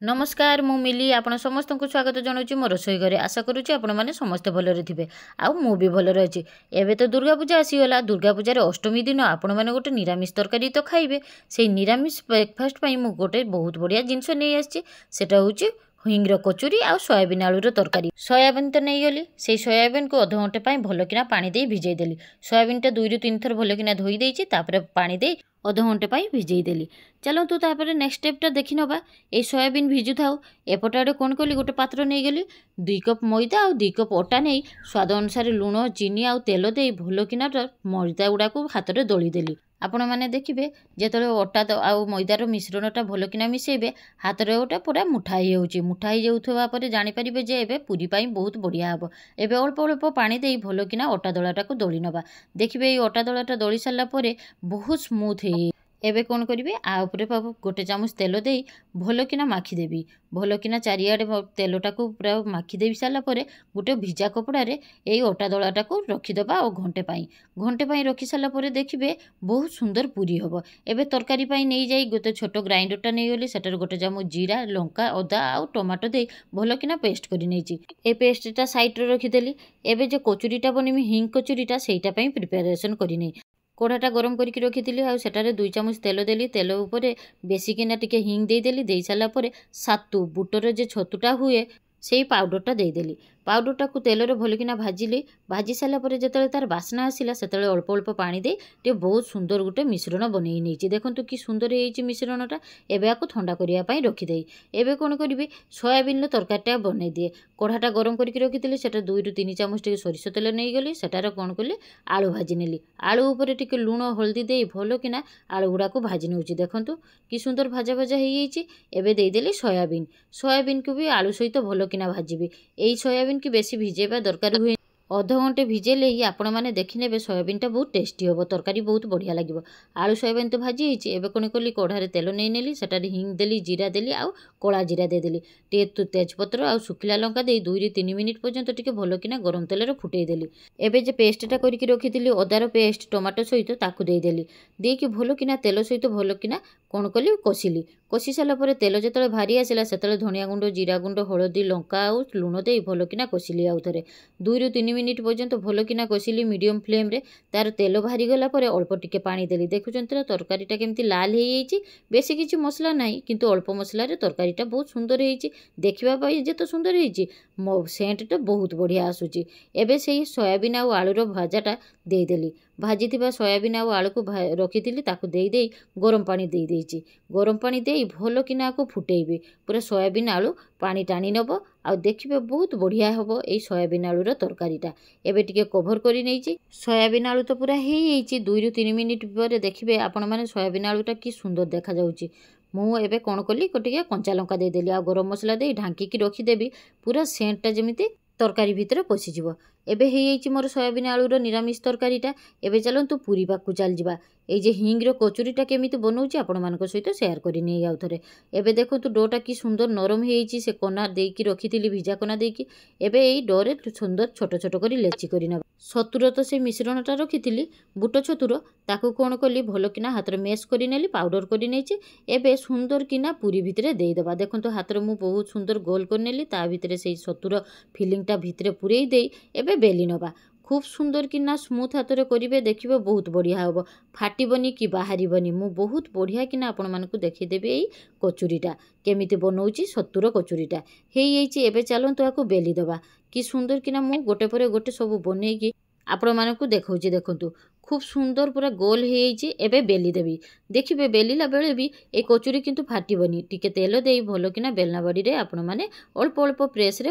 ନମସ୍କାର, ମୁଁ ମିଲି। ଆପଣ ସମସ୍ତଙ୍କୁ ସ୍ୱାଗତ ଜଣାଉଛି ମୋ ରୋଷେଇ ଘରେ। ଆଶା କରୁଛି ଆପଣମାନେ ସମସ୍ତେ ଭଲରେ ଥିବେ ଆଉ ମୁଁ ବି ଭଲରେ ଅଛି। ଏବେ ତ ଦୁର୍ଗା ପୂଜା ଆସିଗଲା। ଦୁର୍ଗା ପୂଜାରେ ଅଷ୍ଟମୀ ଦିନ ଆପଣମାନେ ଗୋଟେ ନିରାମିଷ ତରକାରୀ ତ ଖାଇବେ। ସେଇ ନିରାମିଷ ବ୍ରେକଫାଷ୍ଟ ପାଇଁ ମୁଁ ଗୋଟେ ବହୁତ ବଢ଼ିଆ ଜିନିଷ ନେଇ ଆସିଛି। ସେଟା ହେଉଛି ହିଙ୍ଗର କଚୁରୀ ଆଉ ସୋୟାବିନ୍ ଆଳୁର ତରକାରୀ। ସୋୟାବିନ୍ ତ ନେଇଗଲି, ସେଇ ସୋୟାବିନ୍କୁ ଅଧଘଣ୍ଟେ ପାଇଁ ଭଲକିନା ପାଣି ଦେଇ ଭିଜେଇ ଦେଲି। ସୋୟାବିନ୍ଟା 2ରୁ 3 ଥର ଭଲକିନା ଧୋଇ ଦେଇଛି, ତାପରେ ପାଣି ଦେଇ ଅଧଘଣ୍ଟେ ପାଇଁ ଭିଜେଇ ଦେଲି। ଚାଲନ୍ତୁ, ତାପରେ ନେକ୍ସଟ ଷ୍ଟେପ୍ଟା ଦେଖିନେବା। ଏଇ ସୋୟାବିନ୍ ଭିଜୁଥାଉ, ଏପଟ ଆଡ଼େ କ'ଣ କଲି? ଗୋଟେ ପାତ୍ର ନେଇଗଲି, 2 କପ୍ ମଇଦା ଆଉ 2 କପ୍ ଅଟା ନେଇ ସ୍ୱାଦ ଅନୁସାରେ ଲୁଣ, ଚିନି ଆଉ ତେଲ ଦେଇ ଭଲକିନା ମଇଦା ଗୁଡ଼ାକୁ ହାତରେ ଦଳିଦେଲି। ଆପଣମାନେ ଦେଖିବେ, ଯେତେବେଳେ ଅଟା ଆଉ ମଇଦାର ମିଶ୍ରଣଟା ଭଲକିନା ମିଶାଇବେ, ହାତରେ ଗୋଟେ ପୁରା ମୁଠା ହେଇଯାଉଛି। ମୁଠା ହେଇଯାଉଥିବା ପରେ ଜାଣିପାରିବେ ଯେ ଏବେ ପୁରୀ ପାଇଁ ବହୁତ ବଢ଼ିଆ ହେବ। ଏବେ ଅଳ୍ପ ଅଳ୍ପ ପାଣି ଦେଇ ଭଲକିନା ଅଟା ଦଳାଟାକୁ ଦଳି ନେବା। ଦେଖିବେ, ଏଇ ଅଟା ଦଳାଟା ଦଳି ସାରିଲା ପରେ ବହୁତ ସ୍ମୁଥ୍ ହେଇ। ଏବେ କ'ଣ କରିବି? ଆ ଉପରେ ଗୋଟେ ଚାମଚ ତେଲ ଦେଇ ଭଲକିନା ମାଖିଦେବି। ଭଲକିନା ଚାରିଆଡ଼େ ତେଲଟାକୁ ପୁରା ମାଖି ଦେଇ ସାରିଲା ପରେ ଗୋଟେ ଭିଜା କପଡ଼ାରେ ଏଇ ଅଟା ଦଳାଟାକୁ ରଖିଦେବା ଆଉ ଘଣ୍ଟେ ପାଇଁ। ଘଣ୍ଟେ ପାଇଁ ରଖି ସାରିଲା ପରେ ଦେଖିବେ, ବହୁତ ସୁନ୍ଦର ପୁରୀ ହେବ। ଏବେ ତରକାରୀ ପାଇଁ ନେଇଯାଇ ଗୋଟେ ଛୋଟ ଗ୍ରାଇଣ୍ଡରଟା ନେଇଗଲି। ସେଟାରେ ଗୋଟେ ଚାମଚ ଜିରା, ଲଙ୍କା, ଅଦା ଆଉ ଟମାଟୋ ଦେଇ ଭଲକିନା ପେଷ୍ଟ କରି ନେଇଛି। ଏ ପେଷ୍ଟଟା ସାଇଡ଼ରେ ରଖିଦେଲି। ଏବେ ଯେ କଚୁରୀଟା ବନେଇବି, ହିଙ୍ଗ କଚୁରୀଟା, ସେଇଟା ପାଇଁ ପ୍ରିପାରେସନ୍ କରିନେଇ କଢ଼ାଟା ଗରମ କରିକି ରଖିଥିଲି ଆଉ ସେଟାରେ 2 ଚାମଚ ତେଲ ଦେଲି। ତେଲ ଉପରେ ବେଶିକିନା ଟିକେ ହିଙ୍ଗ ଦେଇଦେଲି। ଦେଇ ସାରିଲା ପରେ ସାତୁ ବୁଟର ଯେ ଛତୁଟା ହୁଏ, ସେଇ ପାଉଡ଼ରଟା ଦେଇଦେଲି। ପାଉଡ଼ରଟାକୁ ତେଲରେ ଭଲକିନା ଭାଜିଲି। ଭାଜି ସାରିଲା ପରେ ଯେତେବେଳେ ତାର ବାସ୍ନା ଆସିଲା, ସେତେବେଳେ ଅଳ୍ପ ଅଳ୍ପ ପାଣି ଦେଇ ଟିକେ ବହୁତ ସୁନ୍ଦର ଗୋଟେ ମିଶ୍ରଣ ବନେଇ ନେଇଛି। ଦେଖନ୍ତୁ କି ସୁନ୍ଦର ହେଇଛି ମିଶ୍ରଣଟା। ଏବେ ଆକୁ ଥଣ୍ଡା କରିବା ପାଇଁ ରଖିଦେଇ ଏବେ କ'ଣ କରିବି? ସୋୟାବିନ୍ର ତରକାରୀଟା ବନେଇ ଦିଏ। କଢ଼ାଟା ଗରମ କରିକି ରଖିଥିଲି, ସେଟା 2ରୁ 3 ଚାମଚ ଟିକେ ସୋରିଷ ତେଲ ନେଇଗଲି। ସେଟାରେ କ'ଣ କଲି? ଆଳୁ ଭାଜି ନେଲି। ଆଳୁ ଉପରେ ଟିକେ ଲୁଣ ହଳଦୀ ଦେଇ ଭଲକିନା ଆଳୁ ଗୁଡ଼ାକୁ ଭାଜି ନେଉଛି। ଦେଖନ୍ତୁ କି ସୁନ୍ଦର ଭଜା ଭଜା ହେଇଯାଇଛି। ଏବେ ଦେଇଦେଲି ସୋୟାବିନ୍। ସୋୟାବିନ୍କୁ ବି ଆଳୁ ସହିତ ଭଲକିନା ଭାଜିବି। ଏଇ ସୋୟାବିନ୍କି ବେଶୀ ଭିଜେଇବା ଦରକାର ହୁଏ। ଅଧଘଣ୍ଟେ ଭିଜେଇଲେ ହିଁ ଆପଣମାନେ ଦେଖିନେବେ, ସୋୟାବିନ୍ଟା ବହୁତ ଟେଷ୍ଟି ହେବ, ତରକାରୀ ବହୁତ ବଢ଼ିଆ ଲାଗିବ। ଆଳୁ ସୋୟାବିନ୍ ତ ଭାଜି ହେଇଛି। ଏବେ କ'ଣ କଲି? କଢ଼ାରେ ତେଲ ନେଇ ନେଲି, ସେଟାରେ ହିଙ୍ଗ ଦେଲି, ଜିରା ଦେଲି ଆଉ କଳା ଜିରା ଦେଇଦେଲି। ଟିକେ ତେଜପତ୍ର ଆଉ ଶୁଖିଲା ଲଙ୍କା ଦେଇ 2ରୁ 3 ମିନିଟ୍ ପର୍ଯ୍ୟନ୍ତ ଟିକେ ଭଲକିନା ଗରମ ତେଲରେ ଫୁଟେଇ ଦେଲି। ଏବେ ଯେ ପେଷ୍ଟଟା କରିକି ରଖିଥିଲି, ଅଦାର ପେଷ୍ଟ ଟମାଟୋ ସହିତ, ତାକୁ ଦେଇଦେଲି। ଦେଇକି ଭଲକିନା ତେଲ ସହିତ ଭଲକିନା କ'ଣ କଲି? କଷିଲି। କଷି ସାରିଲା ପରେ ତେଲ ଯେତେବେଳେ ବାହାରି ଆସିଲା, ସେତେବେଳେ ଧନିଆ ଗୁଣ୍ଡ, ଜିରା ଗୁଣ୍ଡ, ହଳଦୀ, ଲଙ୍କା ଆଉ ଲୁଣ ଦେଇ ଭଲକିନା କଷିଲି। ଆଉ ଥରେ 2ରୁ 3 ମିନିଟ୍ ପର୍ଯ୍ୟନ୍ତ ଭଲକିନା କଷିଲି ମିଡ଼ିୟମ୍ ଫ୍ଲେମ୍ରେ। ତାର ତେଲ ବାହାରିଗଲା ପରେ ଅଳ୍ପ ଟିକେ ପାଣି ଦେଲି। ଦେଖୁଛନ୍ତି ତ ତରକାରୀଟା କେମିତି ଲାଲ ହେଇଯାଇଛି। ବେଶୀ କିଛି ମସଲା ନାହିଁ, କିନ୍ତୁ ଅଳ୍ପ ମସଲାରେ ତରକାରୀଟା ବହୁତ ସୁନ୍ଦର ହେଇଛି। ଦେଖିବା ପାଇଁ ଯେତେ ସୁନ୍ଦର ହେଇଛି, ମୋ ସେଣ୍ଟଟା ବହୁତ ବଢ଼ିଆ ଆସୁଛି। ଏବେ ସେଇ ସୋୟାବିନ୍ ଆଉ ଆଳୁର ଭଜାଟା ଦେଇଦେଲି। ଭାଜିଥିବା ସୋୟାବିନ୍ ଆଉ ଆଳୁକୁ ରଖିଥିଲି, ତାକୁ ଦେଇ ଦେଇ ଗରମ ପାଣି ଦେଇ ଦେଇଛି। ଗରମ ପାଣି ଦେଇ ଭଲକିନା ଆକୁ ଫୁଟେଇବି। ପୁରା ସୋୟାବିନ୍ ଆଳୁ ପାଣି ଟାଣି ନେବ ଆଉ ଦେଖିବେ, ବହୁତ ବଢ଼ିଆ ହେବ ଏଇ ସୋୟାବିନ୍ ଆଳୁର ତରକାରୀଟା। ଏବେ ଟିକେ କଭର୍ କରି ନେଇଛି। ସୋୟାବିନ୍ ଆଳୁ ତ ପୁରା ହେଇଯାଇଛି। 2ରୁ 3 ମିନିଟ୍ ପରେ ଦେଖିବେ ଆପଣମାନେ, ସୋୟାବିନ୍ ଆଳୁଟା କି ସୁନ୍ଦର ଦେଖାଯାଉଛି। ମୁଁ ଏବେ କ'ଣ କଲି? ଟିକେ କଞ୍ଚା ଲଙ୍କା ଦେଇଦେଲି ଆଉ ଗରମ ମସଲା ଦେଇ ଢାଙ୍କିକି ରଖିଦେବି, ପୁରା ସେଣ୍ଟଟା ଯେମିତି ତରକାରୀ ଭିତରେ ପଶିଯିବ। ଏବେ ହେଇଯାଇଛି ମୋର ସୋୟାବିନ୍ ଆଳୁର ନିରାମିଷ ତରକାରୀଟା। ଏବେ ଚାଲନ୍ତୁ ପୁରୀ ପାଖକୁ ଚାଲିଯିବା। ଏଇ ଯେ ହିଙ୍ଗର କଚୁରୀଟା କେମିତି ବନଉଛି, ଆପଣମାନଙ୍କ ସହିତ ସେୟାର କରିନେଇ ଆଉ ଥରେ। ଏବେ ଦେଖନ୍ତୁ, ଡୋଟା କି ସୁନ୍ଦର ନରମ ହେଇଯାଇଛି। ସେ କନା ଦେଇକି ରଖିଥିଲି, ଭିଜା କନା ଦେଇକି। ଏବେ ଏଇ ଡୋରେ ସୁନ୍ଦର ଛୋଟ ଛୋଟ କରି ଲେଚି କରି ନେବା। ଛତୁର ତ ସେ ମିଶ୍ରଣଟା ରଖିଥିଲି, ବୁଟ ଛତୁର, ତାକୁ କ'ଣ କଲି? ଭଲକିନା ହାତରେ ମେସ୍ କରିନେଲି, ପାଉଡ଼ର କରି ନେଇଛି। ଏବେ ସୁନ୍ଦର କିନା ପୁରୀ ଭିତରେ ଦେଇଦେବା। ଦେଖନ୍ତୁ, ହାତରେ ମୁଁ ବହୁତ ସୁନ୍ଦର ଗୋଲ କରିନେଲି। ତା ଭିତରେ ସେଇ ଛତୁର ଫିଲିଂଟା ଭିତରେ ପୂରେଇ ଦେଇ ଏବେ ବେଲି ନେବା। ଖୁବ୍ ସୁନ୍ଦର କିନା ସ୍ମୁଥ୍ ହାତରେ କରିବେ, ଦେଖିବେ ବହୁତ ବଢ଼ିଆ ହେବ, ଫାଟିବନି କି ବାହାରିବନି। ମୁଁ ବହୁତ ବଢ଼ିଆ କିନା ଆପଣମାନଙ୍କୁ ଦେଖେଇଦେବି ଏଇ କଚୁରୀଟା କେମିତି ବନଉଛି। ଛତୁର କଚୁରୀଟା ହେଇଯାଇଛି। ଏବେ ଚାଲନ୍ତୁ ଆକୁ ବେଲି ଦେବା। କି ସୁନ୍ଦର କିନା ମୁଁ ଗୋଟେ ପରେ ଗୋଟେ ସବୁ ବନେଇକି ଆପଣମାନଙ୍କୁ ଦେଖାଉଛି। ଦେଖନ୍ତୁ, ଖୁବ୍ ସୁନ୍ଦର ପୁରା ଗୋଲ ହେଇଯାଇଛି। ଏବେ ବେଲି ଦେବି। ଦେଖିବେ, ବେଲିଲା ବେଳେ ବି ଏ କଚୁରୀ କିନ୍ତୁ ଫାଟିବନି। ଟିକେ ତେଲ ଦେଇ ଭଲକିନା ବେଲନା ବାଡ଼ିରେ ଆପଣମାନେ ଅଳ୍ପ ଅଳ୍ପ ପ୍ରେସ୍ରେ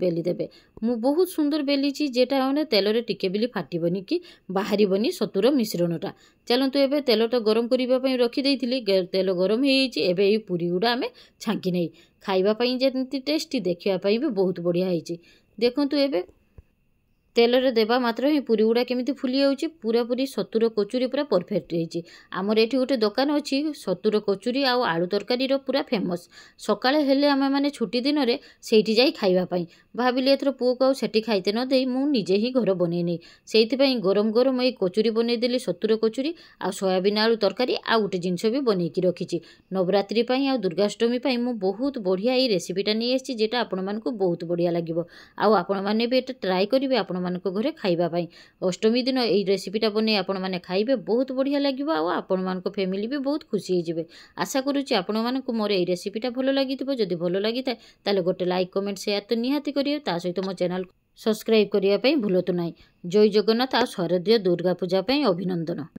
ବେଲି ଦେବେ। ମୁଁ ବହୁତ ସୁନ୍ଦର ବେଲିଛି, ଯେଟା ମାନେ ତେଲରେ ଟିକେ ବି ଫାଟିବନି କି ବାହାରିବନି ଛତୁର ମିଶ୍ରଣଟା। ଚାଲନ୍ତୁ, ଏବେ ତେଲଟା ଗରମ କରିବା ପାଇଁ ରଖିଦେଇଥିଲି। ତେଲ ଗରମ ହେଇଯାଇଛି। ଏବେ ଏଇ ପୁରୀ ଗୁଡ଼ା ଆମେ ଛାଙ୍କି ନେଇ ଖାଇବା ପାଇଁ ଯେମିତି ଟେଷ୍ଟି, ଦେଖିବା ପାଇଁ ବି ବହୁତ ବଢ଼ିଆ ହେଇଛି। ଦେଖନ୍ତୁ ଏବେ। ତେଲରେ ଦେବା ମାତ୍ର ହିଁ ପୁରୀ ଗୁଡ଼ା କେମିତି ଫୁଲି ଯାଉଛି। ପୁରାପୁରି ସତୁର କଚୁରୀ ପୁରା ପରଫେକ୍ଟ ହେଇଛି। ଆମର ଏଠି ଗୋଟେ ଦୋକାନ ଅଛି, ସତୁର କଚୁରୀ ଆଉ ଆଳୁ ତରକାରୀର ପୁରା ଫେମସ୍। ସକାଳେ ହେଲେ ଆମେମାନେ ଛୁଟି ଦିନରେ ସେଇଠି ଯାଇ ଖାଇବା ପାଇଁ ଭାବିଲି, ଏଥର ପୁଅକୁ ଆଉ ସେଠି ଖାଇତେ ନ ଦେଇ ମୁଁ ନିଜେ ହିଁ ଘର ବନେଇ ନେଇ। ସେଇଥିପାଇଁ ଗରମ ଗରମ ଏଇ କଚୁରୀ ବନେଇଦେଲି, ସତୁର କଚୁରୀ ଆଉ ସୋୟାବିନ୍ ଆଳୁ ତରକାରୀ। ଆଉ ଗୋଟେ ଜିନିଷ ବି ବନେଇକି ରଖିଛି ନବରାତ୍ରି ପାଇଁ ଆଉ ଦୁର୍ଗାଷ୍ଟମୀ ପାଇଁ। ମୁଁ ବହୁତ ବଢ଼ିଆ ଏଇ ରେସିପିଟା ନେଇ ଆସିଛି, ଯେଟା ଆପଣମାନଙ୍କୁ ବହୁତ ବଢ଼ିଆ ଲାଗିବ ଆଉ ଆପଣମାନେ ବି ଏଟା ଟ୍ରାଏ କରିବେ ଆପଣମାନଙ୍କ ଘରେ ଖାଇବା ପାଇଁ। ଅଷ୍ଟମୀ ଦିନ ଏଇ ରେସିପିଟା ବନେଇ ଆପଣମାନେ ଖାଇବେ, ବହୁତ ବଢ଼ିଆ ଲାଗିବ ଆଉ ଆପଣମାନଙ୍କ ଫ୍ୟାମିଲି ବି ବହୁତ ଖୁସି ହେଇଯିବେ। ଆଶା କରୁଛି ଆପଣମାନଙ୍କୁ ମୋର ଏଇ ରେସିପିଟା ଭଲ ଲାଗିଥିବ। ଯଦି ଭଲ ଲାଗିଥାଏ, ତାହେଲେ ଗୋଟେ ଲାଇକ୍, କମେଣ୍ଟ, ସେୟାର ତ ନିହାତି କରିବେ। ତା ସହିତ ମୋ ଚ୍ୟାନେଲ୍ ସବସ୍କ୍ରାଇବ୍ କରିବା ପାଇଁ ଭୁଲନ୍ତୁ ନାହିଁ। ଜୟ ଜଗନ୍ନାଥ ଆଉ ଶାରଦୀୟ ଦୁର୍ଗା ପୂଜା ପାଇଁ ଅଭିନନ୍ଦନ।